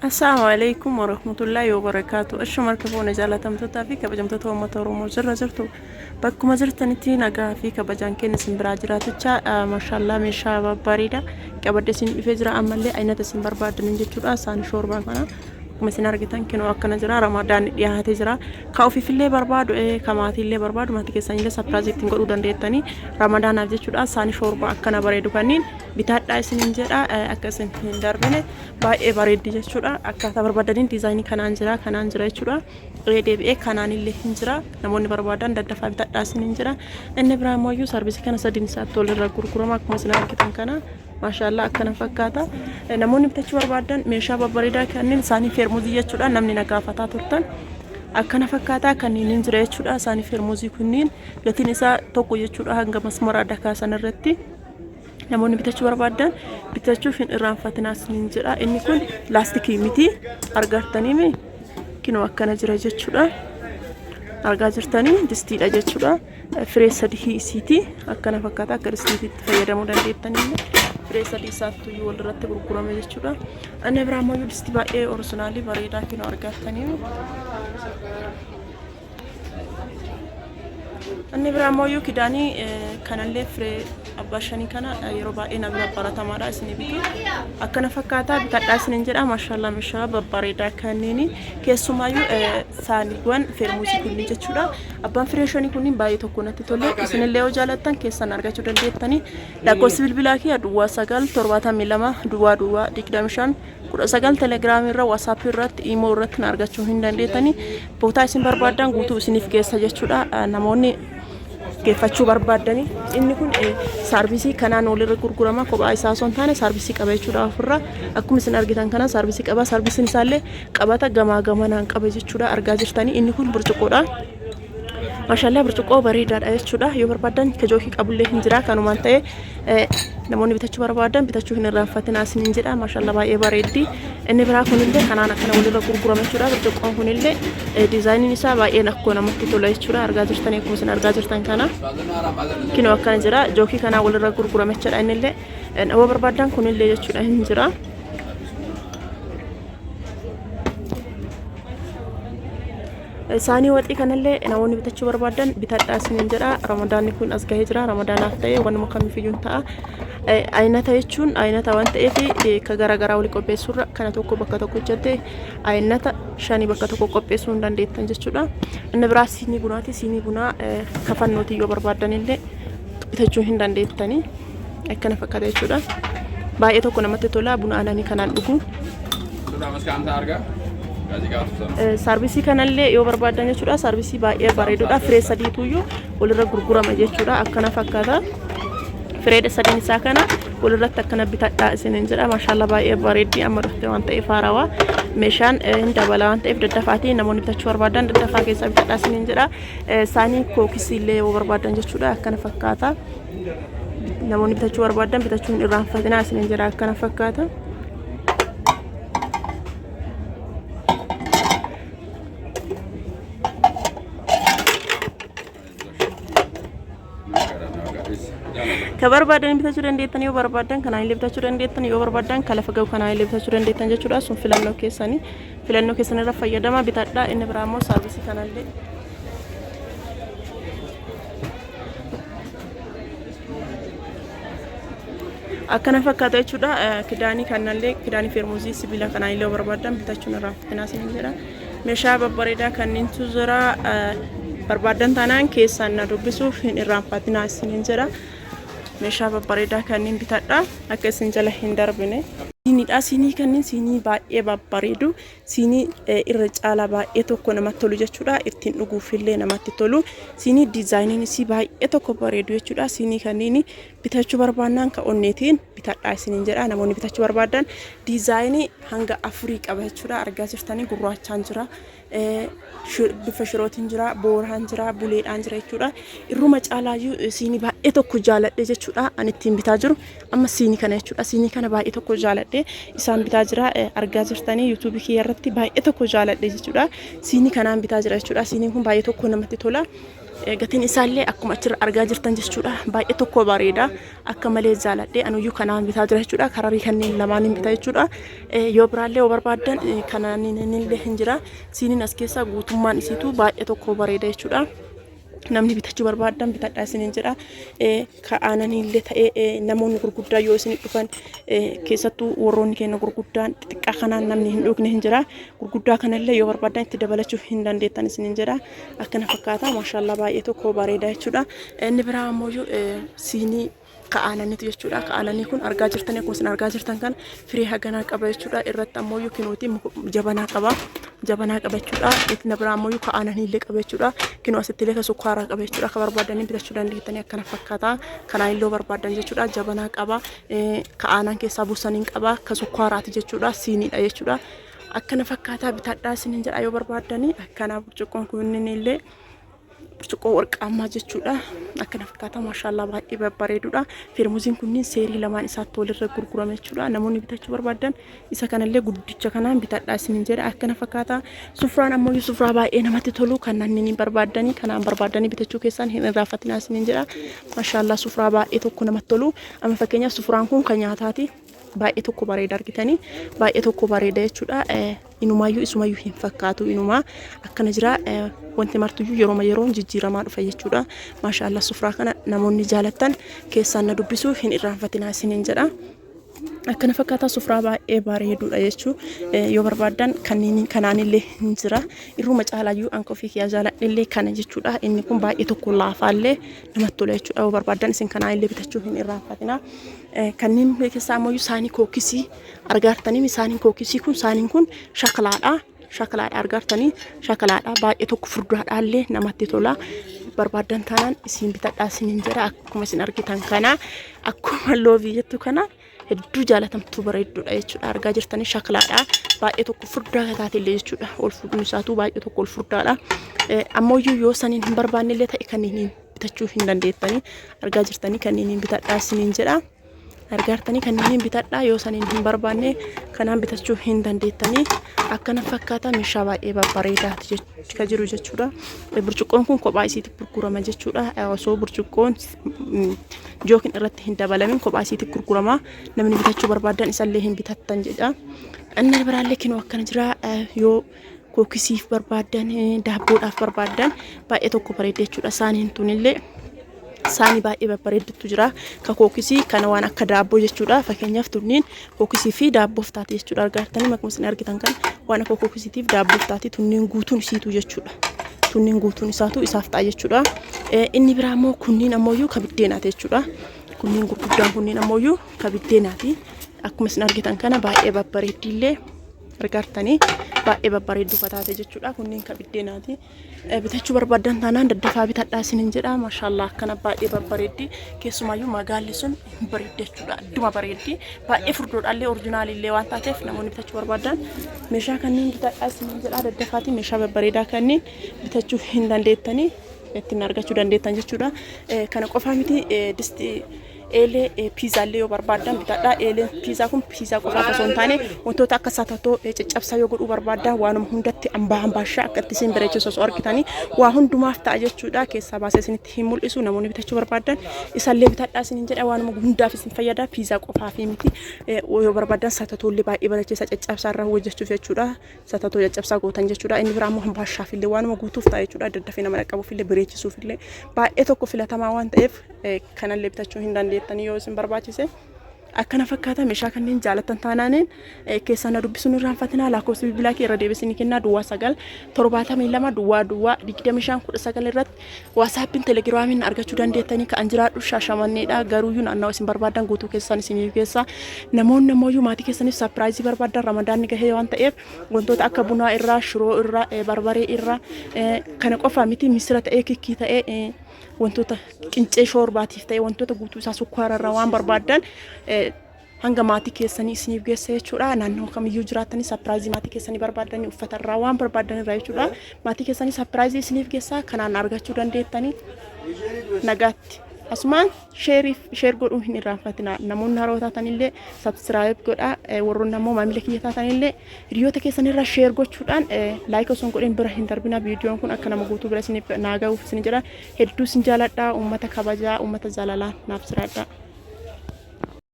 Assalaamu alaikum warahmatullahi wabarakaatu. Ashuma harka fuune jaalatamtootaa fi kabajamtoota uummata Oromoo jirra jirtu. Bakkuma jirtanitti nagaa fi kabajaan keenya isin biraa jiraaticha mashallah meeshaa babbareeda qabadde isin dhufee jira ammallee aynata isin barbaaddan jechuudha. Isaan shoorbaa kana akkuma isin argitan kinoo akkana jira ramadaanni dhiyaatee jira. Ka ofiifillee barbaadu ka maatiillee barbaadu maatii keessanillee sapiraazii ittiin godhuu dandeettanii ramadaanaaf jechuudha. Isaan shoorbaa akkana bareedu kanneen bitaadhaa isiniin jedha akka isin hin darbine. Baay'ee bareeddi jechuudha. Akkaataa barbaadaniin diizaayinii kanaan jira, kanaan jira jechuudha. Deebi'ee kanaan illee hin jira. Namoonni barbaadan daddafaa bitadhaa isiniin jira. Inni biraa immoo iyyuu saarvisii kana sadiin isaatti walirra gurgurama akkuma isin argitan kana. Maashaallaa akkana fakkaata. Namoonni bitachuu barbaadan meeshaa babbareedaa kanneen isaanii feermuzii jechuudha. Namni na gaafataa turtan. Akkana fakkaataa kanneen hin jira jechuudha. Isaanii feermuzii kunniin gatiin isaa tokko jechuudha hanga masmara dakaa sanarratti. Namoonni bitachuu barbaaddan bitachuuf hin irraanfatinaa isiniin jedha. Inni kun laastikii miti. Argartaniimi kinoo akkana jira jechuudha. Argaa jirtanii distiidha jechuudha. Firee sadii isiiti. Akkana fakkaata akka distiitiitti fayyadamuu dandeettanii. Firee sadii isaattu iyyuu walirratti gurgurame jechuudha. Inni biraa immoo distii baay'ee originaalii bareedaa kinoo argartanii. Inni biraa immoo iyyuu kidaanii kanallee firee abbaa shanii kana yeroo baay'ee na bira baratamaadha isinii bitu. Akkana fakkaataa bitadhaa isiniin jedha maashaallah meeshaa babbareedaa kanneeni keessumaayyuu saaniiwwan feermuuzii kunniin jechuudha. Abbaan firee shanii kunniin baay'ee tokko natti tole isinillee yoo jaalattan keessan argachuu dandeettanii lakkoofsi bilbilaa kiyya duwwaa 9 72 duwwaa duwwaa 25 19 telegiraamii irra waasaappii irratti imoo irratti na argachuu hin dandeettanii bootaa isin barbaaddan guutuu isiniif geessa jechuudha namoonni geeffachuu barbaaddanii inni kun saarvisii kanaan walirra gurgurama kophaa isaa osoo hin taane saarvisii qaba jechuudha ofirra akkuma isin argitan kana saarvisii qaba saarvisiin isaallee qabata gamaa gamanaan qaba jechuudha argaa jirtanii inni kun burcuqqoodha. Maashaallah burcuqqoo bareedaadha jechuudha. Yoo barbaadan kajookii qabullee hin jira kanumaan ta'e namoonni bitachuu barbaadan bitachuu hin irraanfatinaa isiniin jedha. Maashaallah baay'ee bareeddi. Inni biraa kunillee kanaan akkana walirra gurgurama jechuudha. Burcuqqoon kunillee diizaayiniin isaa baay'ee akkoo namatti tola jechuudha. Argaa jirtanii akkuma isin argaa jirtan kana. Kinoo akkana jira. Jookii kanaan walirra gurgurama jechuudha innillee. Yoo barbaadan kunillee jechuudha hin jira. Saanii waxii kanallee namoonni bitachuu barbaadan bitadhaa isiniin jedha. Ramadaanni kun as gahee jira. Ramadaanaaf ta'ee wanuma kamiifiyyuu hin ta'a. Aynata jechuun aynata waan ta'eef ka gara garaa wali qopheessuurra kana tokko bakka tokko hojjette aynata shanii bakka tokko qopheessuu hin dandeettan jechuudha. Inni biraa siinii bunaati. Siinii bunaa kafannootii yoo barbaadan illee bitachuu hin dandeettanii. Akkana fakkaata jechuudha. Baay'ee tokko namatti tola buna aananii kanaan dhugu. Saarvisii kanallee yoo barbaadan jechuudha. Saarvisii baay'ee bareedudha. Firee sadiituyyuu walirra gurgurama jechuudha. Akkana fakkaata. Firee sadiin isaa kana walirratti akkana bitadhaa isiniin jedha. Maashaallaa baay'ee bareeddi amma dhufte waan ta'eef haarawaa. Meeshaan hin dabala waan ta'eef daddafaatii namoonni bitachuu barbaadan daddafaa keessaa bitadhaa isiniin jedha. Saanii kookisii illee yoo barbaadan jechuudha. Akkana fakkaata. Namoonni bitachuu barbaadan bitachuu hin irraanfatinaa isiniin jedha akkana fakkaata. Ka barbaadan bitachuu dandeettan yoo barbaadan kanaan illee bitachuu dandeettan yoo barbaadan ka lafa gahu kanaan illee bitachuu dandeettan jechuudha sun filannoo keessanii filannoo keessan irra fayyadama bitadhaa inni biraa immoo saarvisii kanallee. Akkana fakkaata jechuudha. Kidaanii kanallee kidaanii feermuzii sibiila kanaan illee barbaadan bitachuun irraa fitinaa isin jedha. Meeshaa babbareedaa kanneentu jira. Barbaadan taanaan keessaan na dubbisuuf hin irraanfatinaa isiniin jedha. Meeshaa babbareedaa kanneen bitadha. Akka isin jala hin darbine. Siiniidha. Siinii kanneen siinii baay'ee babbareedu. Siinii irra caalaa baay'ee tokko namatti tolu jechuudha. Ittiin dhuguufillee namatti tolu. Siinii diizaayiniin isii baay'ee tokko bareedu jechuudha. Siinii kanneen bitachuu barbaannaan ka onneetiin bitadhaa isiniin jedha. Namoonni bitachuu barbaadan diizaayinii hanga afurii qaba jechuudha. Argaa jirtanii gurraachaan jira. Bifa shirootiin jira, booraan jira, buleedhaan jira jechuudha. Irruma caalaayyuu siinii baay'ee tokko jaaladhe jechuudha. Ani ittiin bitaa jiru amma siinii kana jechuudha. Siinii kana baay'ee tokko jaaladhe isaan bitaa jira argaa jirtanii yuutuubii kiyya irratti baay'ee tokko jaaladhe jechuudha. Siinii kanaan bitaa jira jechuudha. Siiniin kun baay'ee tokko namatti tola. Gatiin isaallee akkuma achirra argaa jirtan jechuudha. Baay'ee tokko bareeda. Akka malee jaaladhe anuyyuu kanaan bitaa jira jechuudha. Kararii kanneen lamaaniin bita jechuudha. Yoo biraallee yoo barbaaddan kanaan illee hin jira. Siiniin as keessaa guutummaan isiitu baay'ee tokko bareeda jechuudha. Namni bitachuu barbaaddan bitadhaa isiniin jedha. Ka aananiillee ta'ee namoonni gurguddaa yoo isin dhufan keessattuu warroonni keenya gurguddaan xixiqqaa kanaan namni hin dhugne hin jira. Gurguddaa kanallee yoo barbaaddan itti dabalachuu hin dandeettan isiniin jedha. Akkana fakkaata maashaallaa baay'ee tokko bareeda jechuudha. Inni biraa ammoo siinii ka aananiitu jechuudha. Ka aananii kun argaa jirtan akkuma isin argaa jirtan kan firii haganaa qaba jechuudha. Irratti ammoo kinuuti jabanaa qaba. Jabanaa qaba jechuudha. Inni biraa ammoo ka aananii illee qaba jechuudha. Kinoo asitti illee ka sukkaaraa qaba jechuudha. Ka barbaadanii bitachuu dandeettanii akkana fakkaata. Kanaan illee barbaadan jechuudha. Jabanaa qaba. Ka aanan keessaa buusaniin qaba. Ka sukkaaraati jechuudha. Siiniidha jechuudha. Akkana fakkaataa bitadhaa isiniin jedha yoo barbaaddanii akkana burcuqqoon kunniin illee burcuqqoo warqaammaa jechuudha. Akkana fakkaata maashaallaa baay'ee babbareedudha. Feermuziin kunniin seerii lamaan isaatti walirra gurgurame jechuudha. Namoonni bitachuu barbaadan isa kanallee guddicha kanaan bitadhaa isiniin jedha. Akkana fakkaata. Sufraan ammoo sufraa baay'ee namatti tolu kan namni barbaaddanii kanaan barbaaddanii bitachuu keessan hin irraanfatinaa isiniin jedha. Maashaallaa sufraa baay'ee tokko namatti tolu. Amma fakkeenyaaf sufraan kun kan nyaataati. Baay'ee tokko bareeda argitanii baay'ee tokko bareeda jechuudha. Inumaayyuu isumayyuu hin fakkaatu inumaa akkana jira wanti martuyyuu yeroma yeroon jijjiiramaa dhufa jechuudha. Maashaallah sufraa kana namoonni jaalattan keessaan na dubbisuu hin irraanfatinaa isiniin jedha. Akkana fakkaataa sufraa baay'ee bareeduudha jechuu yoo barbaaddan kanneen kanaanillee hin jira. Irruma caalaayyuu an kofii kiyyaa jaaladhellee kana jechuudha. Inni kun baay'ee tokko laafaallee namatti tola jechuudha. Yoo barbaaddan isin kanaanillee bitachuu hin irraanfatinaa. Kanneen keessaa ammoo saanii kookisii argaartanii saaniin kookisii kun saaniin kun shaklaadha. Shaklaadha argaartanii shaklaadha baay'ee tokko furdaadhaallee namatti tola. Barbaaddan taanaan isin bitadhaa isiniin jedha akkuma isin argitan kana akkuma loovii jettu kana hedduu jaalatamtuu bareedduudha jechuudha. Argaa jirtanii shaklaadha baay'ee tokko furdaa taatellee jechuudha. Ol fuudhuun isaatuu baay'ee tokko ol furdaadha. Ammoo yoo saniin hin barbaannellee ta'e kanneen bitachuu hin dandeettanii argaa jirtanii kanneen bitadhaa isiniin jedha. Argaartanii kanneen bitadhaa yoo saniin hin barbaanne kanaan bitachuu hin dandeettanii akkana fakkaata meeshaa baay'ee babbareedaati ka jiru jechuudha. Burcuqqoon kun kophaa isiitti gurgurama jechuudha. Osoo burcuqqoon jookin irratti hin dabalamin kophaa isiitti gurgurama. Namni bitachuu barbaadan isallee hin bitattan jedha. Inni biraallee kinoo akkana jira yoo kookisiif barbaaddan daabboodhaaf barbaaddan baay'ee tokko bareeddi jechuudha. Saaniin tunillee saanii baay'ee babbareeddutu jira. Ka kookisii kana waan akka daabboo jechuudha. Fakkeenyaaf tunniin kookisii fi daabboof taate jechuudha. Argaartanii akkuma isin argitan kan waan akka kookisiitiif daabboof taate tunniin guutuun isiitu jechuudha. Tunniin guutuun isaatu isaaf ta'a jechuudha. Inni biraa immoo kunniin ammoo ka biddeenaati jechuudha. Kunniin gurguddaan kunniin ammoo ka biddeenaati. Akkuma isin argitan kana baay'ee babbareeddiillee argaartanii baay'ee babbareedduu taate jechuudha. Kunniin ka biddeenaati. Bitachuu barbaaddan taanaan daddafaa bitadhaa isiniin jedha. Maashaallah akkana baay'ee babbareeddi. Keessumaayyuu magaalli sun hin bareeddi jechuudha. Adduma bareeddi. Baay'ee furdoodhaallee orjinaalillee waan taateef namoonni bitachuu barbaadan meeshaa kanneen bitadhaa isiniin jedha. Daddafaati meeshaa babbareedaa kanneen bitachuu hin dandeettanii ittiin argachuu dandeettan jechuudha. Kana qofaa miti distii Eelee piizaallee yoo barbaaddan bitadhaa. Eeleen piizaa kun piizaa qofaaf osoo hin taane wantoota akka satatoo caccabsaa yoo godhuu barbaaddan waanuma hundatti ambaa ambaashaa akka itti isin bareechisu osoo argitanii waa hundumaaf ta'a jechuudha. Keessaa baasee isinitti hin mul'isu namoonni bitachuu barbaaddan isallee bitadhaa isiniin jedha waanuma hundaaf isin fayyada piizaa qofaaf miti yoo barbaaddan satatoollee baay'ee bareechisa caccabsaa irraa hojjechuuf jechuudha. Satatoo caccabsaa gootan jechuudha. Inni biraa immoo hambaashaaf illee waanuma guutuuf ta'a jechuudha. Daddafee nama dhaqqabuuf illee bareechisuuf illee baay'ee tokko filatamaa waan ta'eef kanallee bitachuu hin dandeettanii yoo isin barbaachise. Akkana fakkaata meeshaa kanneen jaalattan taanaaniin keessaan na dubbisuun irraanfatinaa lakkoofsa bilbilaa kee irra deebisanii kennaa duwwaa 9 72 duwwaa duwwaa 25 19 irratti waasaappiin telegiraamiin argachuu dandeettanii ka'an jiraadhu shaashamanneedha garuuyyuu naannawa isin barbaadan guutuu keessan isiniif geessa namoonni ammoo maatii keessaniif sapiraayizii barbaadan ramadaanni gahee waan ta'eef wantoota akka bunaa irraa shiroo irraa barbaree irraa kana qofa miti misira ta'ee kikkii ta'ee wantoota qincee shoorbaatiif ta'e wantoota guutuu isaa sukkaara irraa waan barbaaddan hanga maatii keessanii isiniif geessa jechuudha. Naannoo kamiyyuu jiraattanii sapiraayizii maatii keessanii barbaaddanii uffata irraa waan barbaaddan irraa jechuudha. Maatii keessanii sapiraayizii isiniif geessa kanaan argachuu dandeettanii nagaatti. Asumaan sheeriif share godhuu hin irraanfatina. Namoonni haroo taatanillee subscribe godhaa. Warroonni ammoo maamila kiyya taatanillee hiriyoota keessanirra share gochuudhaan like osoo hin godhin bira hin darbina. Viidiyoon kun akka nama guutuu bira isiniif naa gahuuf isin jedha. Hedduu isin jaaladha. Uummata kabajaa, uummata jaalalaa naaf jiraadha.